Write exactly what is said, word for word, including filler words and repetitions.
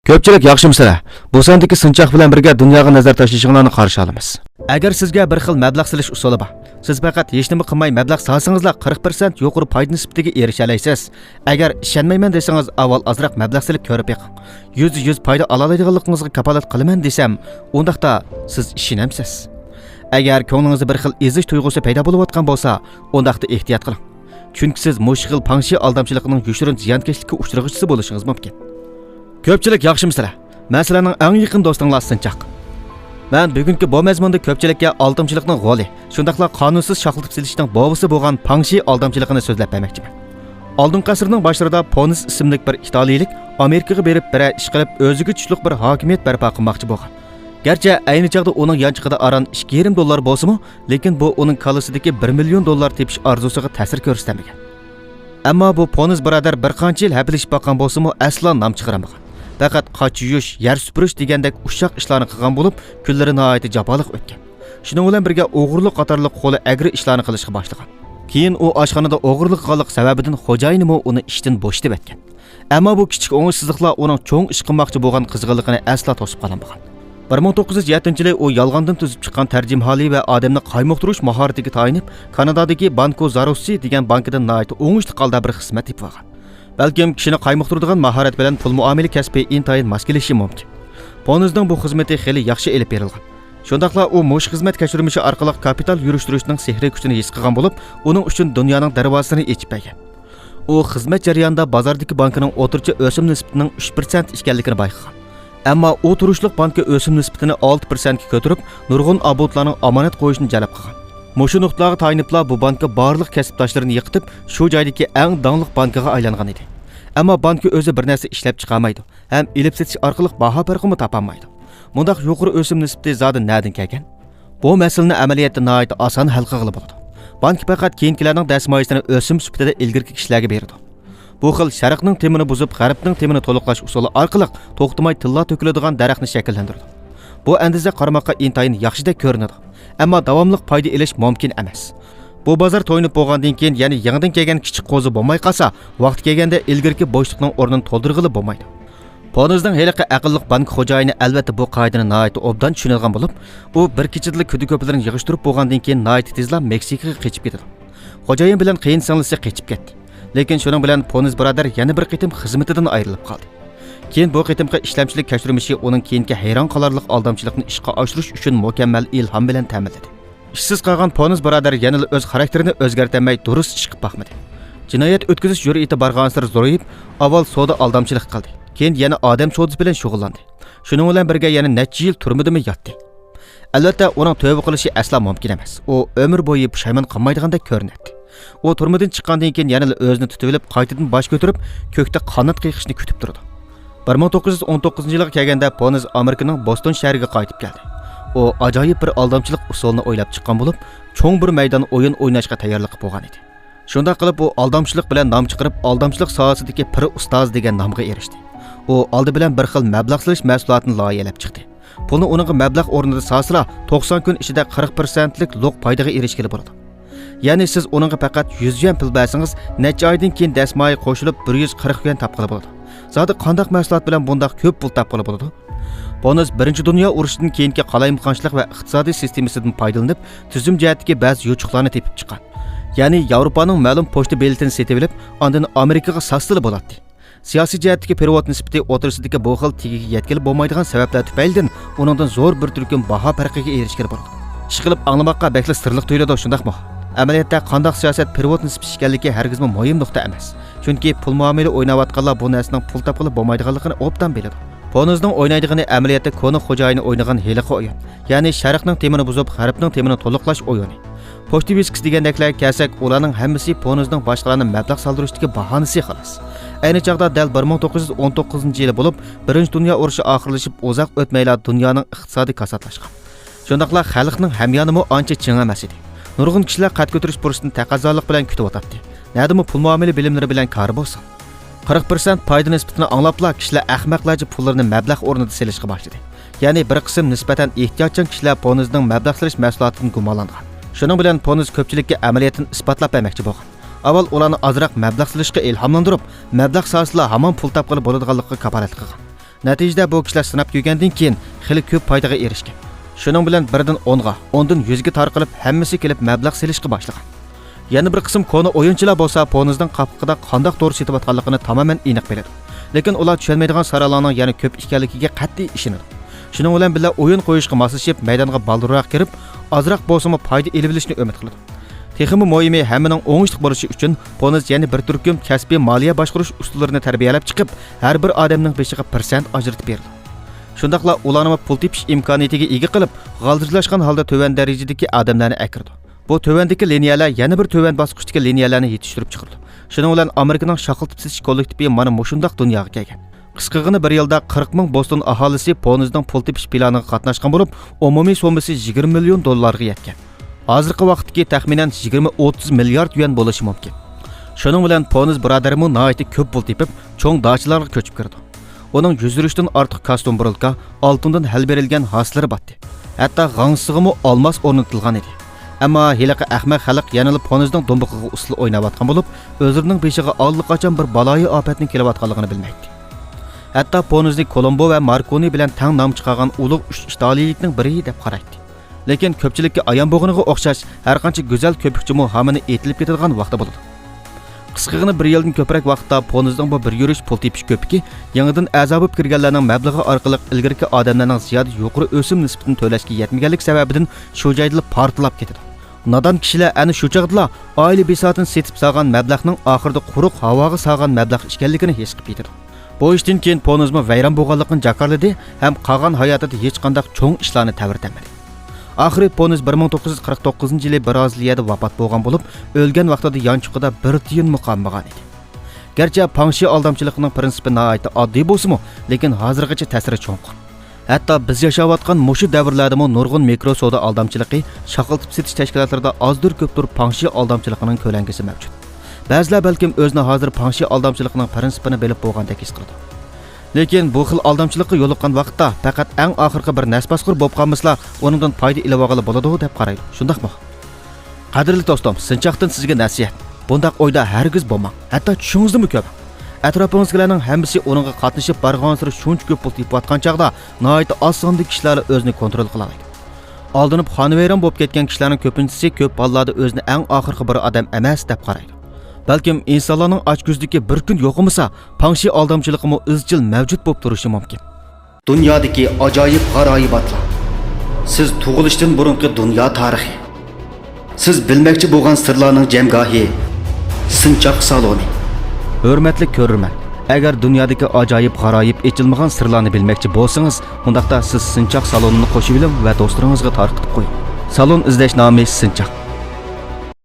كۆپچىلىك ياخشىمۇسىلەر؟ بۇ ساندىكى سىنچاق بىلەن بىرگە دۇنياغا نەزەر تاشلىشىڭلارنى قارشى ئالىمىز. ئەگەر سىزگە بىر خىل مەبلەغ سېلىش ئۇسۇلى بار، سىز پەقەت ھېچنېمە قىلماي مەبلەغ سالسىڭىزلا قىرىق پىرسەنت يۇقىرى پايدا نىسبىتىگە ئېرىشەلەيسىز. ئەگەر ئىشەنمەيمەن دېسىڭىز، ئاۋۋال ئازراق مەبلەغ سېلىپ كۆرۈپ بېقىڭ. يۈزدە يۈز پايدا ئالالايدىغانلىقىڭىزغا كاپالەت قىلىمەن دېسەم، ئۇنداقتا سىز ئىشىنەمسىز؟ ئەگەر كۆڭلىڭىزدە بىر خىل ئېزىش تۇيغۇسى پەيدا بولۇۋاتقان بولسا، ئۇنداقتا ئېھتىيات قىلىڭ. چۈنكى سىز مۇشۇ خىل پاڭشى ئالدامچىلىقىنىڭ يوشۇرۇن زىيانكەشلىككە ئۇچرىغۇچىسى بولۇشىڭىز مۇمكىن. كۆپچىلىك ياخشىمۇسىلەر؟ مەن سىلەرنىڭ ئەڭ يېقىن دوستۇڭلار سىنچاق. مەن بۈگۈنكى بۇ مەزمۇندا كۆپچىلىككە ئالدامچىلىقنىڭ غولى، شۇنداقلا قانۇنسىز شاخلىتىپ سېلىشنىڭ بوۋىسى بولغان پاڭشى ئالدامچىلىقىنى سۆزلەپ بەرمەكچىمەن. ئالدىنقى ئەسىرنىڭ باشلىرىدا پونس ئىسىملىك بىر ئىتالىيىلىك ئامېرىكىغا بېرىپ بىرەر ئىش قىلىپ، ئۆزىگە چۈشلۈق بىر ھاكىمىيەت بەرپا قىلماقچى بولغان. گەرچە ئەينى چاغدا ئۇنىڭ يانچۇقىدا ئاران ئىككى يېرىم دوللار بولسىمۇ، لېكىن بۇ ئۇنىڭ كاللىسىدىكى بىر مىليون دوللار تېپىش ئارزۇسىغا تەسىر كۆرسىتەلمىگەن. ئەمما بۇ پونز بۇرادەر بىر قانچە يىل ھەپىلىشىپ باققان بولسىمۇ، ئەسلا نام چىقىرالمىغان. پەقەت قاچا يۇيۇش، يەر سۈپۈرۈش دېگەندەك ئۇششاق ئىشلارنى قىلغان بولۇپ، كۈنلىرى ناھايىتى جاپالىق ئۆتكەن. شۇنىڭ بىلەن بىرگە ئوغرىلىق قاتارلىق قولى ئەگرى ئىشلارنى قىلىشقا باشلىغان. كېيىن ئۇ ئاشخانىدا ئوغرىلىق قىلغانلىقى سەۋەبىدىن خوجايىنىمۇ ئۇنى ئىشتىن بوشىتىۋەتكەن. ئەمما بۇ كىچىك ئوڭۇشسىزلىقلار ئۇنىڭ چوڭ ئىش قىلماقچى بولغان قىزغىنلىقىنى ئەسلا توسۇپ قالالمىغان. بىر مىڭ توققۇز يۈز يەتتىنچى يىلى ئۇ يالغاندىن تۈزۈپ چىققان تەرجىمىھالى ۋە ئادەمنى قايمۇقتۇرۇش ماھارىتىگە تايىنىپ، كانادادىكى بانكو زاروسسى دېگەن بانكىدىن ناھايىتى ئوڭۇشلۇق ھالدا بىر خىزمەت تېپىۋالغان. بەلكىم كىشىنى قايمۇقتۇرىدىغان ماھارەت بىلەن پۇل مۇئامىلە كەسپى ئىنتايىن ماس كېلىشى مۇمكىن. پونزنىڭ بۇ خىزمىتى خېلى ياخشى ئېلىپ بېرىلغان. شۇنداقلا ئۇ مۇشۇ خىزمەت كەچۈرمىشى ئارقىلىق كاپىتال يۈرۈشتۈرۈشنىڭ سېھرىي كۈچىنى ھېس قىلغان بولۇپ، ئۇنىڭ ئۈچۈن دۇنيانىڭ دەرۋازىسىنى ئېچىپ بەرگەن. ئۇ خىزمەت جەريانىدا بازاردىكى بانكىنىڭ ئوتتۇرىچە ئۆسۈم نىسبىتىنىڭ ئۈچ پىرسەنت ئىكەنلىكىنى بايقىغان. ئەمما ئۇ تۇرۇشلۇق بانكا ئۆسۈم نىسبىتىنى ئالتە پىرسەنتكە كۆتۈرۈپ، نۇرغۇن ئابونتلارنىڭ ئامانەت قويۇشىنى جەلپ قىلغان. مۇشۇ نۇقتىلارغا تايىنىپلا بۇ بانكا بارلىق كەسىپداشلىرىنى يىغىتىپ، شۇ جايدىكى ئەڭ داڭلىق بانكىغا ئايلانغان ئىدى. ئەمما بانكا ئۆزى بىر نەرسە ئىشلەپ چىقارمايدۇ ھەم ئېلىپ سېتىش ئارقىلىق باھا پەرقىمۇ تاپالمايدۇ. مۇنداق يۇقىرى ئۆسۈم نىسبىتى زادى نەدىن كەلگەن؟ بۇ مەسىلىنى ئەمەلىيەتتە ناھايىتى ئاسان ھەل قىلغىلى بولىدۇ. بانكا پەقەت كېيىنكىلەرنىڭ دەسمايىسىنى ئۆسۈم سۈپىتىدە ئىلگىرىكى كىشىلەرگە بېرىدۇ. بۇ خىل شەرقنىڭ تېمىنى بۇزۇپ، غەربنىڭ تېمىنى تولۇقلاش ئۇسۇلى ئارقىلىق توختىماي تىللا تۆكۈلىدىغان دەرەخنى شەكىللەندۈرىدۇ. بۇ ئەندىزە قارىماققا ئىنتايىن ياخشىدەك كۆرۈنىدۇ، ئەمما داۋاملىق پايدا ئېلىش مۇمكىن ئەمەس. بۇ بازار تويۇنۇپ بولغاندىن كېيىن يەنە يېڭىدىن كەلگەن كىچىك قوزا بولماي قالسا، ۋاقتى كەلگەندە ئىلگىرىكى بوشلۇقنىڭ ئورنىنى تولدۇرغىلى بولمايدۇ. پونزنىڭ ھېلىقى ئەقىللىق بانكا خوجايىنى ئەلۋەتتە بۇ قائىدىنى ناھايىتى ئوبدان چۈشىنىدىغان بولۇپ، ئۇ بىر كېچىدىلا كۈدە-كۆپىلىرىنى يىغىشتۇرۇپ بولغاندىن كېيىن ناھايىتى تېزلا مېكسىكىغا قېچىپ كېتىدۇ. خوجايىن بىلەن قېيىنسىڭلىسى قېچىپ كەتتى. لېكىن شۇنىڭ بىلەن پونز بۇرادەر يەنە بىر قېتىم خىزمىتىدىن ئايرىلىپ قالدى. كېيىن بۇ قېتىمقى ئىشلەمچىلىك كەچۈرمىشى ئۇنىڭ كېيىنكى ھەيران قالارلىق ئالدامچىلىقنى ئىشقا ئاشۇرۇش ئۈچۈن مۇكەممەل ئىلھام بىلەن تەمىنلىدى. ئىشسىز قالغان پونز بۇرادەر يەنىلا ئۆز خاراكتېرىنى ئۆزگەرتەلمەي دۇرۇس ئىش قىلىپ باقمىدى. جىنايەت ئۆتكۈزۈش جۈرئىتى بارغانسېرى زورىيىپ، ئاۋۋال سودا ئالدامچىلىقى قىلدى. كېيىن يەنە ئادەم سودىسى بىلەن شۇغۇللاندى. شۇنىڭ بىلەن بىرگە يەنە نەچچە يىل تۈرمىدىمۇ ياتتى. ئەلۋەتتە، ئۇنىڭ تۆبە قىلىشى ئەسلا مۇمكىن ئەمەس. ئۇ ئۆمۈر بويى پۇشايمان قىلمايدىغاندەك كۆرۈنەتتى. ئۇ تۈرمىدىن چىققاندىن كېيىن يەنىلا ئۆزىنى تۇتۇۋېلىپ، قايتىدىن باش كۆتۈرۈپ، كۆكتە قانات قېقىشنى كۈتۈپ تۇرىدۇ. بىر مىڭ توققۇز يۈز ئون توققۇزىنچى يىلىغا كەلگەندە، پونز ئامېرىكىنىڭ بوستون شەھىرىگە قايتىپ كەلدى. ئۇ ئاجايىپ بىر ئالدامچىلىق ئۇسۇلىنى ئويلاپ چىققان بولۇپ، چوڭ بىر مەيدان ئويۇن ئويناشقا تەييارلىق قىلىپ بولغان ئىدى. شۇنداق قىلىپ، ئۇ ئالدامچىلىق بىلەن نام چىقىرىپ، ئالدامچىلىق ساھەسىدىكى پىر ئۇستازى دېگەن نامغا ئېرىشتى. ئۇ ئالدى بىلەن بىر خىل مەبلەغ سېلىش مەھسۇلاتىنى لايىھەلەپ چىقتى. پۇلنى ئۇنىڭغا مەبلەغ ئورنىدا سالسىلا، توقسان كۈن ئىچىدە قىرىق پىرسەنتلىك لوق پايدىغا ئېرىشكىلى بولىدۇ. يەنى سىز ئۇنىڭغا پەقەت يۈز يۈەن پۇل بەرسىڭىز، نەچچە ئايدىن كېيىن دەسمايە قوشۇلۇپ، بىر يۈز قىرىق يۈەن تاپقىلى بولىدۇ. زادى قانداق مەھسۇلات بىلەن بۇنداق كۆپ پۇل تاپقىلى بولىدۇ؟ پونز بىرىنچى دۇنيا ئۇرۇشىدىن كېيىنكى قالايمىقانچىلىق ۋە ئىقتىسادىي سىستېمىسىدىن پايدىلىنىپ، تۈزۈم جەھەتتىكى بەزى يوچۇقلارنى تېپىپ چىققان. يەنى ياۋروپانىڭ مەلۇم پوچتا بېلىتىنى سېتىۋېلىپ، ئاندىن ئامېرىكىغا ساتسىلا بولاتتى. سىياسىي جەھەتتىكى پېرېۋوت نىسبىتى ئوتتۇرىسىدىكى بۇ خىل تېگىگە يەتكىلى بولمايدىغان سەۋەبلەر تۈپەيلىدىن ئۇنىڭدىن زور بىر تۈركۈم باھا پەرقىگە ئېرىشكىلى بولىدۇ. ئىشقىلىپ ئاڭلىماققا بەكلا سىرلىق تۇيۇلىدۇ، شۇنداقمۇ؟ ئەمەلىيەتتە قانداق سىياسەت پېرېۋوت نىسبىتى ئىكەنلىكى ھەرگىزمۇ مۇھىم نۇقتا ئەمەس. چۈنكى پۇل مۇئامىلە ئويناۋاتقانلار بۇ نەرسىنىڭ پۇل تاپقىلى بولمايدىغانلىقىنى ئوبدان بىلىدۇ. پونزنىڭ ئوينايدىغىنى ئەمەلىيەتتە كونا خوجايىنى ئوينىغان ھېلىقى ئويۇن. يەنى شەرقنىڭ تېمىنى بۇزۇپ، غەربنىڭ تېمىنى تولۇقلاش ئويۇنى. پوچتىۋىسكىس دېگەندەكلەرگە كەلسەك، ئۇلارنىڭ ھەممىسى پونزنىڭ باشقىلارنى مەبلەغ سالدۇرۇشتىكى باھانىسى خالاس. ئەينى چاغدا دەل بىر مىڭ توققۇز يۈز ئون توققۇزىنچى يىلى بولۇپ، بىرىنچى دۇنيا ئۇرۇشى ئاخىرلىشىپ، ئۇزاق ئۆتمەيلا دۇنيانىڭ ئىقتىسادى كاساتلاشقان. شۇنداقلا خەلقنىڭ ھەميانىمۇ ئانچە چىڭ ئەمەس ئىدى. نۇرغۇن كىشىلەر قەد كۆتۈرۈش پۇرسىتىنى تەقەززالىق بىلەن كۈتۈۋاتاتتى. نەدىمۇ پۇل مۇئامىلە بىلىملىرى بىلەن كارى بولسۇن؟ قىرىق پىرسەنت پايدا نىسبىتىنى ئاڭلاپلا كىشىلەر ئەخمەقلەرچە پۇللىرىنى مەبلەغ ئورنىدا سېلىشقا باشلىدى. يەنى بىر قىسىم نىسبەتەن ئېھتىياتچان كىشىلەر پونزنىڭ مەبلەغ سېلىش مەھسۇلاتىدىن گۇمانلانغان. شۇنىڭ بىلەن پونز كۆپچىلىككە ئەمەلىيەتتىن ئىسپاتلاپ بەرمەكچى بولغان. ئاۋۋال ئۇلارنى ئازراق مەبلەغ سېلىشقا ئىلھاملاندۇرۇپ، مەبلەغ سالسىلا ھامان پۇل تاپقىلى بولىدىغانلىقىغا كاپالەتلىك قىلغان. نەتىجىدە بۇ كىشىلەر سىناپ كۆرگەندىن كېيىن خېلى كۆپ پايدىغا ئېرىشكەن. شۇنىڭ بىلەن بىردىن ئونغا، ئوندىن يۈزگە تارقىلىپ، ھەممىسى كېلىپ مەبلەغ سېلىشقا باشلىغان. يەنە بىر قىسىم كونا ئويۇنچىلار بولسا پونىزنىڭ قاپىقىدا قانداق دورا سېتىۋاتقانلىقىنى تامامەن ئېنىق بىلىدۇ. لېكىن ئۇلار چۈشەنمەيدىغان سارالارنىڭ يەنە كۆپ ئىكەنلىكىگە قەتئىي ئىشىنىدۇ. شۇنىڭ بىلەن بىللە ئويۇن قويۇشقا ماسلىشىپ، مەيدانغا بالدۇرراق كىرىپ، ئازراق بولسىمۇ پايدا ئېلىۋېلىشنى ئۈمىد قىلىدۇ. تېخىمۇ مۇھىمى، ھەممىنىڭ ئوڭۇشلۇق بولۇشى ئۈچۈن پونىز يەنە بىر تۈركۈم كەسپىي مالىيە باشقۇرۇش ئۇسۇللىرىنى تەربىيەلەپ چىقىپ، ھەر بىر ئادەمنىڭ بېشىغا پىرسەنت ئاجرىتىپ بېرىدۇ. شۇنداقلا ئۇلارنىمۇ پۇل تېپىش ئىمكانىيىتىگە ئىگە قىلىپ، غالجىرلاشقان ھالدا تۆۋەن دەرىجىدىكى ئادەملەرنى ئەكىرىدۇ. بۇ تۆۋەندىكى لىنىيەلەر يەنە بىر تۆۋەن باسقۇچتىكى لىنىيەلەرنى يېتىشتۈرۈپ چىقىرىدۇ. شۇنىڭ بىلەن ئامېرىكىنىڭ شاقىلتىپ سېتىش كوللېكتىپى مانا مۇشۇنداق دۇنياغا كەلگەن. قىسقىغىنە بىر يىلدا قىرىق مىڭ بوستون ئاھالىسى پونىزنىڭ پۇل تېپىش پىلانىغا قاتناشقان بولۇپ، ئومۇمىي سوممىسى يىگىرمە مىليون دوللارغا يەتكەن. ھازىرقى ۋاقىتتىكى تەخمىنەن يىگىرمە ئوتتۇز مىليارد يۈەن بولۇشى مۇمكىن. شۇنىڭ بىلەن پونىز بۇرادەرمۇ ناھايىتى كۆپ پۇل تېپىپ، چوڭ داچىلارغا كۆچۈپ كىرىدۇ. ئۇنىڭ يۈز يۈرۈشتىن ئارتۇق كاستيۇم بۇرۇلكا، ئالتۇندىن ھەل بېرىلگەن ھاسىلىرى باتتى. ھەتتا غاڭسىسىغىمۇ ئالماس ئورنىتىلغان ئىدى. ئەمما ھېلىقى ئەخمەق خەلق يەنىلا پونىزنىڭ دومبىقىغا ئۇسسۇل ئويناۋاتقان بولۇپ، ئۆزلىرىنىڭ بېشىغا ئاللىقاچان بىر بالايىئاپەتنىڭ كېلىۋاتقانلىقىنى بىلمەيتتى. ھەتتا پونىزنى كولومبو ۋە ماركونى بىلەن تەڭ نام چىقارغان ئۇلۇغ ئۈچ ئىتالىيىلىكنىڭ بىرى دەپ قارايتتى. لېكىن كۆپچىلىككە ئايان بولغىنىغا ئوخشاش، ھەرقانچە گۈزەل كۆپۈكچىمۇ ھامىنى ئېتىلىپ كېتىدىغان ۋاقتى بولىدۇ. قىسقىغىنە بىر يىلدىن كۆپرەك ۋاقىتتا پونىزنىڭ بۇ بىر يۈرۈش پۇل تېپىش كۆپۈكى يېڭىدىن ئەزا بولۇپ كىرگەنلەرنىڭ مەبلىغى ئارقىلىق ئىلگىرىكى ئادەملەرنىڭ زىيادە يۇقىرى ئۆسۈم نىسبىتىنى تۆلەشكە يەتمىگەنلىكى سەۋەبىدىن شۇ جايدىلا پارتلاپ كېتىدۇ. نادان كىشىلەر ئەنە شۇ چاغدىلا ئائىلە بىساتىنى سېتىپ سالغان مەبلەغنىڭ ئاخىرىدا قۇرۇق ھاۋاغا سالغان مەبلەغ ئىكەنلىكىنى ھېس قىلىپ يېتىدۇ. بۇ ئىشتىن كېيىن پونىزمۇ ۋەيران بولغانلىقىنى جاكارلىدى ھەم قالغان ھاياتىدا ھېچقانداق چوڭ ئىشلارنى تەۋرىتەلمىدى. ئاخىرى پونىز بىر مىڭ توققۇز يۈز قىرىق توققۇزىنچى يىلى برازىلىيەدە ۋاپات بولغان بولۇپ، ئۆلگەن ۋاقتىدا يانچۇقىدا بىر تىيىنمۇ قالمىغان ئىدى. گەرچە پاڭشى ئالدامچىلىقىنىڭ پىرىنسىپى ناھايىتى ئاددىي بولسىمۇ، لېكىن ھازىرغىچە تەسىرى چوڭقۇر. ھەتتا بىز ياشاۋاتقان مۇشۇ دەۋرلەردىمۇ نۇرغۇن مىكرو سودا ئالدامچىلىقى، شاقىلتىپ سېتىش تەشكىلاتلىرىدا ئازدۇر كۆپتۇر پاڭشى ئالدامچىلىقىنىڭ كۆلەڭگىسى مەۋجۇت. بەزىلەر بەلكىم ئۆزىنى ھازىر پاڭشى ئالدامچىلىقىنىڭ پىرىنسىپىنى بىلىپ بولغاندەك ھېس قىلىدۇ. لېكىن بۇ خىل ئالدامچىلىققا يولۇققان ۋاقىتتا پەقەت ئەڭ ئاخىرقى بىر نەس باسقۇر بولۇپ قالمىسىلا، ئۇنىڭدىن پايدا ئېلىۋالغىلى بولىدۇ دەپ قارايدۇ. شۇنداقمۇ؟ قەدىرلىك دوستۇم، سىنچاقتىن سىزگە نەسىھەت. بۇنداق ئويدا ھەرگىز بولماڭ. ھەتتا چۈشىڭىزدىمۇ كۆرمەڭ. ئەتراپىڭىزدىكىلەرنىڭ ھەممىسى ئۇنىڭغا قاتنىشىپ بارغانسېرى شۇنچە كۆپ پۇل تېپىۋاتقان چاغدا ناھايىتى ئاز ساندىكى كىشىلەرلا ئۆزىنى كونترول قىلالايدۇ. ئالدىنىپ خانىۋەيران بولۇپ كەتكەن كىشىلەرنىڭ كۆپىنچىسى كۆپ ھاللاردا ئۆزىنى ئەڭ ئاخىرقى بىر ئادەم ئەمەس دەپ قارايدۇ. بەلكىم ئىنسانلارنىڭ ئاچكۆزلۈكى بىر كۈن يوقىمىسا، پاڭشى ئالدامچىلىقىمۇ ئىزچىل مەۋجۇت بولۇپ تۇرۇشى مۇمكىن. دۇنيادىكى ئاجايىپ غارايىباتلار. سىز تۇغۇلۇشتىن بۇرۇنقى دۇنيا تارىخى. سىز بىلمەكچى بولغان سىرلارنىڭ جەمگاھى. سىنچاق سالونى. ھۆرمەتلىك كۆرۈرمەن، ئەگەر دۇنيادىكى ئاجايىپ غارايىپ ئېچىلمىغان سىرلارنى بىلمەكچى بولسىڭىز، ئۇنداقتا سىز سىنچاق سالونىنى قوشۇۋېلىڭ ۋە دوستلىرىڭىزغا تارقىتىپ قويۇڭ. سالون ئىزدەش نامى سىنچاق.